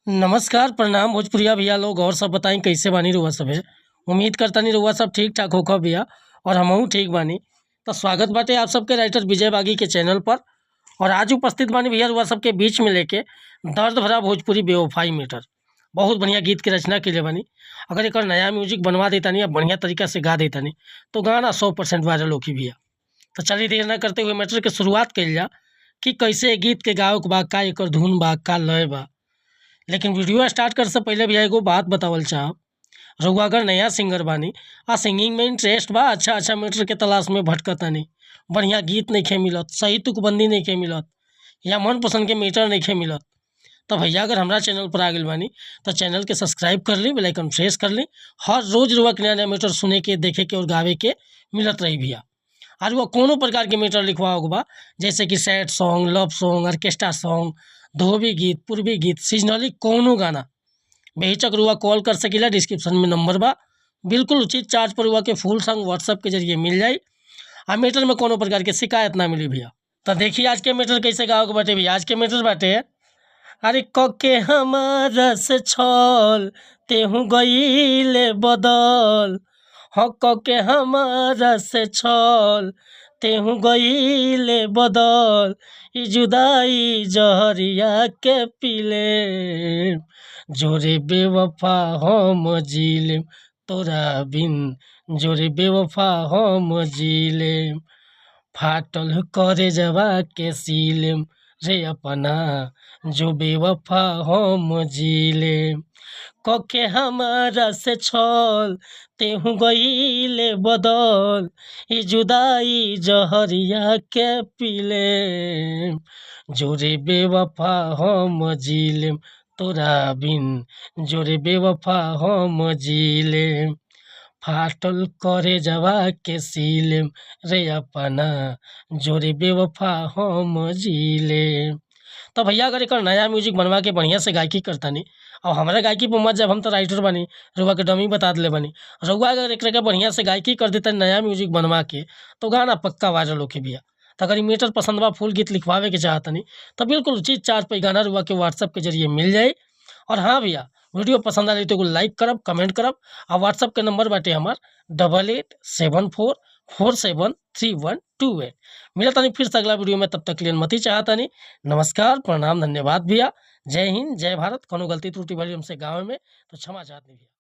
नमस्कार, प्रणाम भोजपुरिया भैया लोग। और सब बताई, कैसे बानी रउआ सभे? उम्मीद करतानी रउआ सब ठीक ठाक होखब भैया और हमहू ठीक बानी। तो स्वागत बाटे आप सबके राइटर विजय बागी के चैनल पर। और आज उपस्थित बानी भैया रउआ सबके बीच में लेके दर्द भरा भोजपुरी बेवफाई मीटर। बहुत बढ़िया गीत के रचना कइले बानी। अगर एकर नया म्यूजिक बनवा देतानी या बढ़िया तरीका से गा देतानी तो गाना 100% वायरल होखी भैया। तो चलिए, देर न करते हुए मैटर के शुरुआत कइल जा कि कैसे गीत के गायक बा, का एकर धुन बा, का लय बा। लेकिन वीडियो स्टार्ट करे से पहले भैया एगो बात बतावल चाहब। रउआ अगर नया सिंगर बानी आ सिंगिंग में इंटरेस्ट बा, अच्छा अच्छा मैटर के तलाश में भटकतानी, बढ़िया गीत नइखे मिलत, सही तुकबंदी नइखे मिलत या मनपसंद के मीटर नइखे मिलत, तो भैया अगर हमरा चैनल पर आ गइल बानी तो चैनल के सब्सक्राइब कर ली, बेल आइकन प्रेस कर ली। हर रोज रउआ के नया नया मीटर सुने के, देखे के और गावे के मिलत रही भैया। और वो कोनो प्रकार के मीटर लिखवावे के बा, जैसे कि sad song, love song, orchestra song, धोबी गीत, पूर्वी गीत, सीजनली कोनो गाना, बेहिचक रुआ कॉल कर सकीला। डिस्क्रिप्शन में नंबर बा। बिल्कुल उचित चार्ज पर रुआ के फुल सॉन्ग व्हाट्सएप के जरिए मिल जाई आ मीटर में कोनो प्रकार के शिकायत ना मिली भैया। तो देखिए, आज के मीटर कैसे गावे के बाटे भैया। आज के मीटर बाटे, अरे कके हमारा से छल तेहू गईले बदल, हो कके हमारा से छल तेहू गईले बदल, ई जुदाई जहरिया के पीले, जोरे बेवफा हम जीले तोरा बिन, जोरे बेवफा हम जीले, फाटल करे जवा के सीलेम रे अपना, जो बेवफा हम जीले। कके हमारा से छल तेहू गईले बदल, ई जुदाई जहरिया के पीले, जोरे बेवफा हम जीले तोरा बिन, जोरे बेवफा हम जीले, फाटल करे जवा के सीलेम रे अपना, जोरे बेवफा हम जीले। तो भैया अगर एकर नया म्यूजिक बनवा के बढ़िया से गायकी करतानी और हमारा गायकी पर मत जब हम तो राइटर बानी, रउआ के डमी बता दिले बानी। रउआ अगर एकरा के बढ़िया से गायकी कर देता नया म्यूजिक बनवा के, तो गाना पक्का वायरल होखे भैया। तो अगर ई मीटर पसंद बा, फुल गीत लिखवावे के चाहतनी, तो बिल्कुल उचित चार्ज पर गाना रउआ के व्हाट्सएप के जरिए मिल जाई। और हाँ भैया, वीडियो पसंद आई तो एगो लाइक करब, कमेंट करब आ व्हाट्सएप के नंबर बाटे हमार 8874473128। मिलत तानी फिर से अगला वीडियो में, तब तक के लिए अनुमति चाहतानी। नमस्कार, प्रणाम, धन्यवाद भैया। जय हिंद, जय भारत। कोनो गलती त्रुटि भइल हमसे गावे में तो क्षमा चाहतनी भैया।